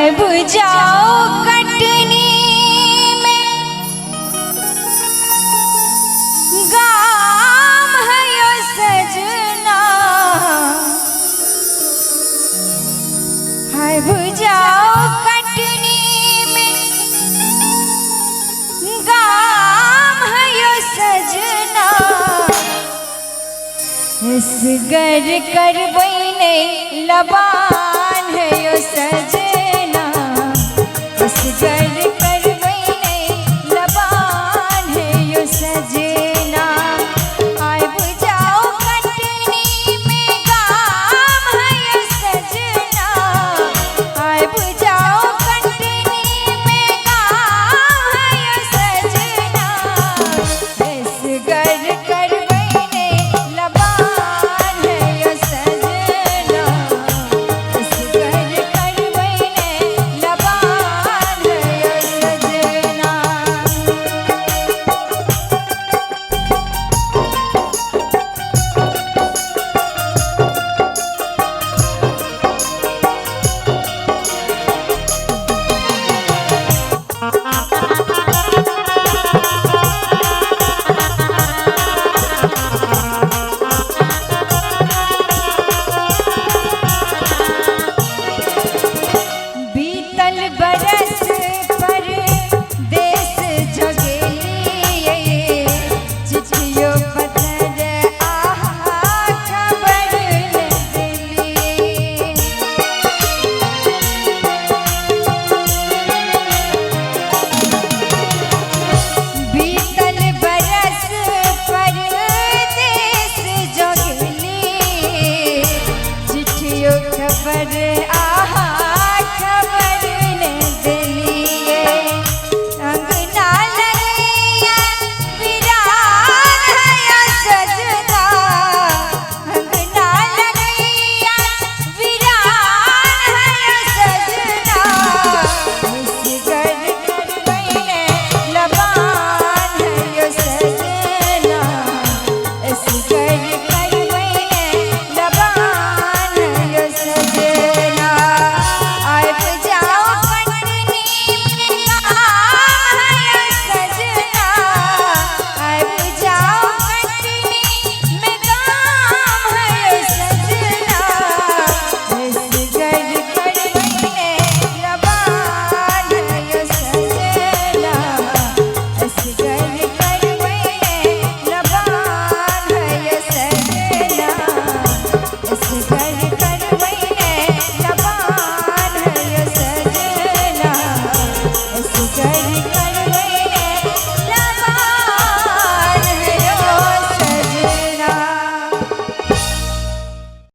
आब जाओ कटनी में गाम है यो सजना। आब जाओ कटनी में गाम है यो सजना। असगर करबै नै लबान है यो सजना। असगर करबै नै लबान है यो सजना। आब जाओ कटनी में गाम है यो सजना। आब जाओ कटनी में गाम है यो सजना। असगर करबै नै लबान है यो सजना। असगर करबै नै लबान है यो सजना। बीतल बरस पर देश जगेलिए, चिट्ठियो पत्र आहा खबर न देलिए। बीतल बरस पर देश जगेलिए, चिट्ठियो खबर आहा